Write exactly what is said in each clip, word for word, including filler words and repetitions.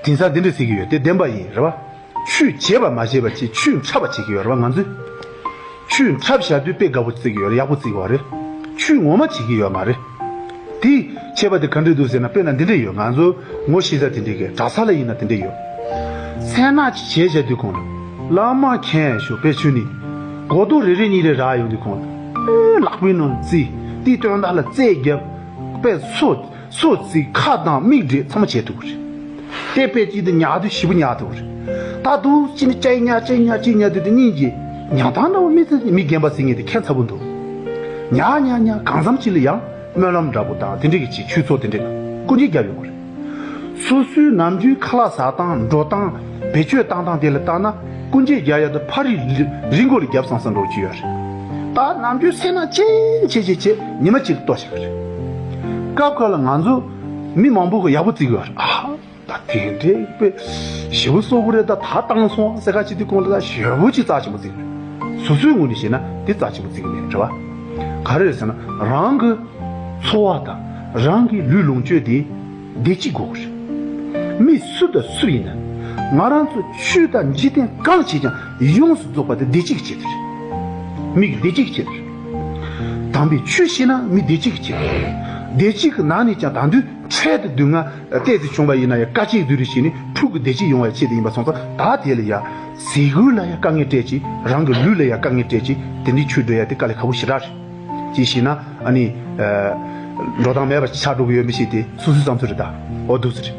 དེང་སང་འདི་འདྲ་ཟེར་གྱི་ཡོད་དེ་བདེན་པ་ཡིན་རེད་བ། ཆོས་བྱེད་པ་མ་བྱས་པ་བྱས་ཆོས་འཁྲབ་པ་བྱེད་ཀྱི་ཡོད་རེད་བ་ང་ཚོས། ཆོས་འཁྲབ་བཞག་དུས་དཔེ་དགའ་པོ་བརྩི་གི་ཡོད་རེད། ཡག་པོ་བརྩི་གི་ཡོད་རེད། ཆོས་ངོ་མ་བྱེད་ཀྱི་ཡོད་མ་རེད། དེ་ཁྱད་པར་དེ་ག་འདྲས་འདུག་ཟེར་ན་དཔེར་ན་འདི་འདྲས་ཡོད། ང་ཚོ་ངོ་ཤེས་ས་དེ་འདྲས་ཀྱི་གྲྭ་ས་ལ་ཡིན་ན་དེ་འདྲས་ཡོད། མཚན་ནག་ཅིག་བྱས་བཞག་དུས་གོང་ལ་བླ་མ་མཁྱེན་ཡ་ཤོག་དཔེ་ཆོས་ནི། གོ་རྡོག་རེ་རེ་གཉིས་རེ་རག་ཡོང་དུས་གོང་ལ་ཨེ་ལག་པའི་ནང་བརྩིས་དེའི་སྟོན་ཟླ་ལ་རྩེ་རྒྱབ་དཔེ་སོ། སོ་རྩིས་ཁ་གདངས་མིག་བགྲད་ཚང་མ་བྱེད་ཐུབ་ཀྱི་རེད། དེ་དཔེ་ཅིག་དེ་ཉལ་དུས་ཞིབ་པོ་ཉལ་ཐུབ་ཀྱི་རེད། ད་དུང་ཅི་ནི་ཅི་ཉལ་ཅི་ཉལ་ཅི་ཉལ་དུས་དེ་སྙིང་རྗེ། ཉལ་སྟངས་འདྲ་བོ་མི་ཚེ་མི་རྒན་པ་ཟེར་མཁན་དེ་ཁྱད་མཚར་པོ་འདུག་ཉལ་ཉལ་ཉལ་གང་འཚམ་ཅིག་ལ་ཡང་སྨོན་ལམ་འདྲ་པོ་དང་དེ་འདྲ་གི་ཅིག་ཆོས་ཚོགས་དེ་འདྲ་ལ་སྐུ་མཁྱེན་རྒྱབ་ཡོང་གི་རེད། སོ་སོའི་ནམ་རྒྱུན་ཁ་ལག་ཟ་སྟངས་འགྲོ་སྟངས་བེད་སྤྱོད་བཏང་སྟངས་དེ་ལ་བལྟས་ན་སྐུ་མཁྱེན་རྒྱག་ཡག་དེ་ཕ་རི་རི་མགོ་ལ་རྒྱབ་སང་སང་འགྲོ་གི་ཡོད་རེད། ད་ནམ་རྒྱུན་སེམས་ནང་ཅི་ཆེ་ཆེ་ཆེ་ཉི་མ་གཅིག་ལ་ལྟོ་བཤད་གི་རེད། སྐབས་ཁ་ལ་ང་ཚོ་མི་མང་པོ་གི་ཡག་པོ་བརྩི་གི་ཡོད་རེད། ཨ། ད་དེ་འདྲའི་དཔེ་ཞེ་པོ་སོ་པོ་རེད། ད་ད་བཏང་སོང་ཟེར་ཁ་ཅིག་དེ་གོང་ལ་ད་ཞེ་པོ་ཅིག་རྩ་ཆེན་པོ་བརྩི་གི་རེད། སོ་སོའི་ངོས་ནས་བཤད་ན་དེ་རྩ་ཆེན་པོ་བརྩི་གི་མེད་རེད་བ། ག་རེ་རེད་ཟེར་ན་རང་གི་འཚོ་བ་དང་རང་གི་ལུས་ལོངས་སྤྱོད་དེ་བདེ་སྐྱིད་དགོས་གི་རེད། མི་སུ་དང་སུ་ཡིན་ན་ང་རང་ཚོ་ཆོས་དང་འཇིག་རྟེན་གང་བྱེད་ཀྱང་ཡོངས་སུ་རྫོགས་པ་དེ་བདེ་སྐྱིད་ཀྱི་ཆེད་དུ་རེད། མི་གི་བདེ་སྐྱིད་ཀྱི་ཆེད་དུ་རེད། དམ་པའི་ཆོས་བྱེད་ན་མི་བདེ་སྐྱིད་ཀྱི་ཆེད་དུ་རེད། བདེ་སྐྱིད་ཀྱི་ནང་ནས་ཀྱང་ད་དུང་འཕྲལ་དུ་སྡུག་བསྔལ་ཏོག་ཙམ་བྱུང་བ་ཡིན་ན་ཡང་དཀའ་སྤྱད་བསྡུ་རུ་བྱས་ནས་ཕྲུ་གུ་བདེ་སྐྱིད་ཡོང་བའི་ཆེད་དུ་ཡིན་པ་སོང་ཙང་ད་དེ་ལ་ཡ་ཟས་གོས་ལ་ཡ་དཀའ་ངལ་སྤྲད་ཅིག་རང་གི་ལུས་ལ་ཡ་དཀའ་ངལ་སྤྲད་ཅིག་དེ་འདྲའི་ཆོས་སྒྲུབ་ཡ་དེ་དཀའ་ལས་ཁག་པོ་ཞེ་དྲག་རེད། ཅིག་བྱས་ན་ཨ་ནི་འགྲོ་སྟངས་མེད་པ་ཆགས་འགྲོ་གི་ཡོད་མི་ཞིག་དེ་སོ་སོའི་བསམ་ཚུལ་རེད་ད། འོ་འདུག་ཟེར།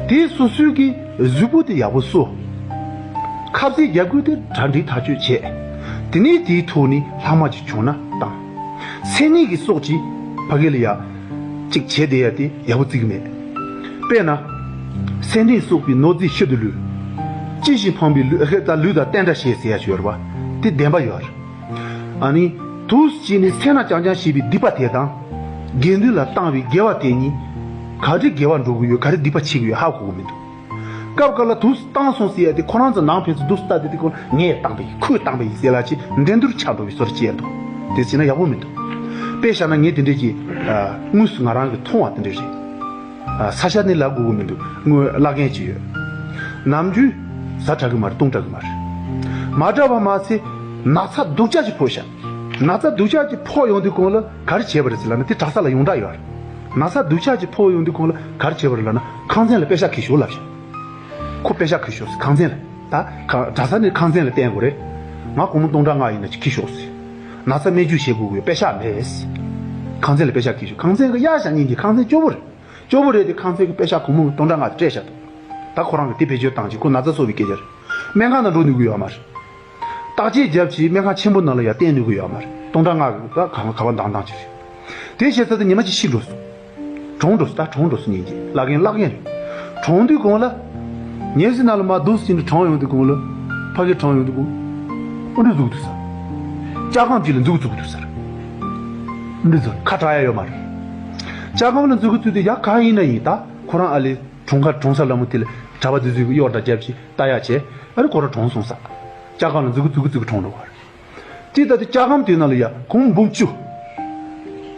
དེ་སོ་སོའི་གི་གཟུགས་པོ་དེ་ཡག་པོ་གསོ། ཁ་ཟས་རྒྱག་དགོས་དེ་གྲ་སྒྲིག་ཐག་གཅོད་བྱས། དེ་ནས་དེའི་ཐོག་ནས་ལྷག་མ་ཅིག་བྱུང་ན་བཏང་། སེམས་ནད་ཀྱི་སྲོག་ཅིག་ཕ་གི་ལ་ཡ། ཅིག་བྱས་བསྡད་ཡ་དེ་ཡག་པོ་བརྩི་གི་མེད། དཔེར་ན། སེམས་ནད་སོགས་པའི་ནོར་རྫས་ཤིན་ཏུ་ལུས། ཅི་ཞིག་ཕངས་པའི་ལུས་ད་ལུས་དང་བསྟན་དགྲ་ཞེས་ཟེར་ཡ་ཞིག་ཡོད་རེད་བ། དེ་བདེན་པ་ཡོད་རེད། ཨ་ནི། དུས་གཅིག་ནས་སེམས་ན་རྐྱང་རྐྱང་ཞེས་པའི་སྡིག་པ་དེ་དང་། དགེ་འདུན་ལ་བཏང་བའི་དགེ་བ་དེ་གཉིས། ག་རེ་དགེ་བ་འགྲོ་གི་ཡོད་ག་རེ་སྡིག་པ་ཆེ་གི་ཡོད་ཧ་གོ་གི་མི་འདུག་སྐབས་འགའ་ལ་དུས་བཏང་སོང་ཟེར་ཡ་དེ་ཁོ་རང་ཚོ་ནང་ཕན་ཚུན་དུས་ལྟ་དེ་དེ་ཁོ་ངས་བཏང་པ་ཡིན་ཁོས་བཏང་པ་ཡིན་ཟེར་ལ་ཅི་འགྲན་བསྡུར་ཆགས་འགྲོ་བའི་བཟོ་འདྲ་ཅིག་འདུག་དེ་བྱས་ན་ཡག་པོ་མི་འདུག་དཔེ་བཞག་ན་ངས་དེ་འདྲས་ཀྱི། དངོས་སུ་ང་རང་གི་མཐོང་བ་དེ་འདྲས་རེད། ས་ཆ་ནས་ལབ་དགོས་ཀྱི་མི་འདུག་དངོས་བླ་རྒན་ཅིག་ཡོད། ནམ་རྒྱུན་བཟའ་དྲག་གི་མ་རེད་བཏུང་དྲག་གི་མ་རེད། མ་དྲག་པ་མ་ཚད་ན་ཚ་སྡུག་ཅག་ཅིག་ཕོག་ཤག་ན་ཚ་སྡུག་ཅག་ཅིག་ཕོག་ཡོང་དུས་གོང་ལ་ག་རེ་བྱས་པ་རེད་ཟེར་ལབ་ན་དེ་གྲྭ་ས་ལ་ཡོངས་གྲགས་ཡོད་རེད། ན་ཚ་སྡུག་ཅག་ཅིག་ཕོག་ཡོང་དུས་གོང་ལ་ག་རེ་བྱས་པ་རེད་ལབ་ན་ཁང་ཚན་ལ་པེ་ཤག་འཁྱེར་ཤོག་ལབ་ཤག་ཁོ་པེ་ཤག་འཁྱེར་ཤོག་ཟེར་ཁང་ཚན་ལ་ད་ག་གྲྭ་ས་ནས་ཁང་ཚན་ལ་བསྟན་དགོས་རེད། ང་སྒོར་མོ་སྟོང་ཕྲག་ལྔ་ཡིན་ན་ཅིག་འཁྱེར་ཤོག་ཟེར། ན་ཚ་སྨན་བཅོས་བྱེད་དགོས་ཀྱི་ཡོད་པེ་ཤག་མེད་ཟེར། ཁང་ཚན་ལ་པེ་ཤག་འཁྱེར་ཤོག་ཁང་ཚན་གྱི་གཡར་ཤག་སྙིང་རྗེ་ཁང་ཚན་སྐྱོ་པོ་རེད། སྐྱོ་པོ་རེད་དེ་ཁང་ཚན་གྱི་པེ་ཤག་སྒོར་མོ་སྟོང་ཕྲག་ལྔ་སྤྲད་བཞག་འདུག་ད་ཁོ་རང་གིས་དེ་བེད་སྤྱོད་བཏང་ཅིག་ཁོ་ན་ཚ་གསོ་བའི་སྐད་ཆ་རེད། སྨན་ཁང་ནང་འགྲོ་ནུས་ཀྱི་ཡོད་མ་རེད། བརྟག་དཔྱད་བརྒྱབ་ཅིག་སྨན་ཁང་ཆེན་པོ་ནང་ལ་ཡང་བསྟན་ནུས་ཀྱི་ཡོད་མ་རེད། སྟོང་ཕྲག་ལྔ་གི་ད་ག་ག་པར་འདང་འདང་ཅིག་རེད། དེ་བྱས་ཚར་དུས་ཉི་མ་གཅིག་ཤི་འགྲོ་སོང་། གྲོངས་འགྲོ་སོང་ད་གྲོངས་འགྲོ་སོང་སྙིང་རྗེ་བླ་རྒན་བླ་རྒན་རེད། གྲོངས་དུས་གོང་ལ། ཉལ་སའི་ནང་ལ་མར་འདུག་སེ་ནས་གྲོངས་ཡོང་དུས་གོང་ལ། ཕ་གི་གྲོངས་ཡོང་དུས་གོང་། འདི་འཛུགས་འདུག་ས། ལྕགས་སྒམ་གཅིག་ལ་འཛུགས་འཛུགས་འདུག་ས། འདི་ཚོ་ཁ་གྲག་ཡ་ཡོད་མ་རེད། ལྕགས་སྒམ་ལ་འཛུགས་འཛུགས་དུས་ཡ་ག་ཡིན་ན་ཡིན་ད་ཁོ་རང་ཨ་ལས། གྲོངས་ཁ་གྲོངས་ས་ལ་མོ་དེ་ལ་གྲྭ་པ་དེ་ཚོས་གཡོག་འདྲ་བརྒྱབ་ཅིག་ལྟ་ཡག་བྱས་ཨ་རེ་ཁོ་རང་གྲོངས་སོང་ས། ལྕགས་སྒམ་ལ་འཛུགས་འཛུགས་འཛུགས་གྲོངས་འགྲོ་བ་རེད། དེ་ལྟ་དུས་ལྕགས་སྒམ་དེའི་ནང་ལ་ཡ་གོང་འབུམ་བཅུ།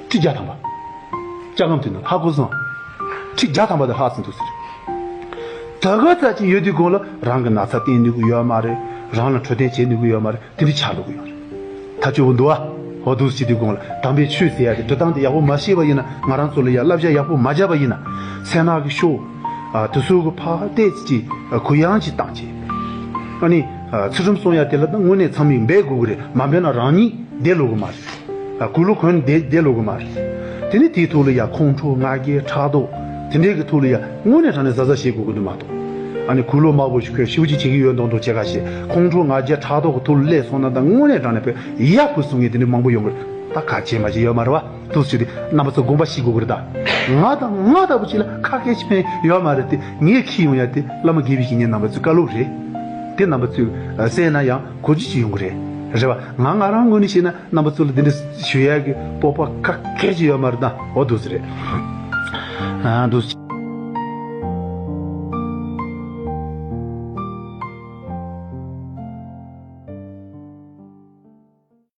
ཁྲི་བརྒྱ་ཐམ་པ། ལྕགས་སྒམ་དེའི་ནང་ལ་ཧ་གོ་སོང་། ཁྲི་བརྒྱ་ཐམ་པ་དེ་ལྷག་ཟིན་འདུག་ཟེར། ད་ག་ཚ་ཅིག་ཡོད་དུས་གོང་ལ་རང་གི་ན་ཚ་བསྟེན་ནུས་ཀྱི་ཡོད་མ་རེད། རང་ལ་འཕྲོད་བསྟེན་བྱེད་ནུས་ཀྱི་ཡོད་མ་རེད། དེ་འདྲ་ཆགས་འགྲོ་གི་ཡོད་རེད། ད་སྐྱོ་པོ་འདུག་ཨ། འོ་འདུག་སེ་བྱེད་དུས་གོང་ལ་དམ་པའི་ཆོས་ཟེར་ཡ་དེ་འགྲོ་སྟངས་དེ་ཡག་པོ་མ་ཤེས་པ་ཡིན་ན་ང་རང་ཚོ་ལ་ཡ་བསླབ་བྱ་ཡག་པོ་མ་བརྒྱབ་པ་ཡིན་ན། སེར་སྣ་གི་ཤོག་ཨ་དེ་ཚོ་གི་ཕར་ཏོག་ཙམ་ཅིག་གུ་ཡངས་ཅིག་བཏང་བྱས། ཨ་ནི་ཚུལ་ཁྲིམས་སྲུང་ཡ་དེ་ལ་ད་དངོས་གནས་ཚང་མས་འབད་དགོས་ཀྱི་རེད། མ་འབད་ན་རང་ཉིད་བདེ་ལོག་གི་མ་རེད། གུས་ལུགས་གོན་བསྡད་བསྡད་ལོག་གི་མ་རེད། དེ་ནི་དེའི་ཐོག་ལ་ཡ་ཁོང་ཁྲོ་ང་རྒྱལ་ཕྲག་དོག་དེ་འདྲའི་གི་ཐོག་ལ་ཡ་དངོས་གནས་དྲང་གནས་གཟབ་གཟབ་བྱེད་དགོས་ཀྱི་འདུག་མ་གཏོགས། ཨ་ནི་གུས་ལུགས་དམར་པོ་ཞིག་གོན་ཞེ་པོ་ཅིག་བྱེད་ཀྱི་ཡོད་མདོག་མདོག་བྱེད་ཁ་ཤས་ཁོང་ཁྲོ་ང་རྒྱལ་ཕྲག་དོག་གི་ཐོག་ལ་སླེབས་སོང་ན་ད་དངོས་གནས་དྲང་གནས་དཔེ་ཡག་པོ་གསུང་མཁན་དེ་འདྲ་མང་པོ་ཡོང་གི་རེད། ད་ག་བྱེད་མ་བྱེད་ཡོད་མ་རེད་བ། འདུག་སེ་དེ་རྣམ་པ་ཚོ་དགོངས་པ་བཞེས་དགོས་ཀྱི་རེད་ད། ང་དང་ང་ལྟ་བུ་ཅིག་ལ་ཁ་སྐད་ཅིག་ཕན་ཡོད་མ་རེད་དེ་ངས་ཁྱེར་ཡོང་ཡ་དེ་བླ་མ་དགེ་བའི་བཤེས་གཉེན་རྣམ་པ་ཚོའི་བཀའ་སློབ་རེད། དེ་རྣམ་པ་ཚོས་གསན་ན་ཡང་གོ་རྒྱུ་ཅིག་ཡོང་གི་རེད། རེད་བ། ང་ང་རང་ངོས་ནས་བཤད་ན། རྣམ་པ་ཚོ་ལ་འདི་འདྲ་ཞུ་ཡག་གི་སྤོབས་པ་ག་གེ་ཅིག་ཡོད་མ་རེད་ད། འོ་འདུག་སེ་རེད། ཨ་འདུག་སེ།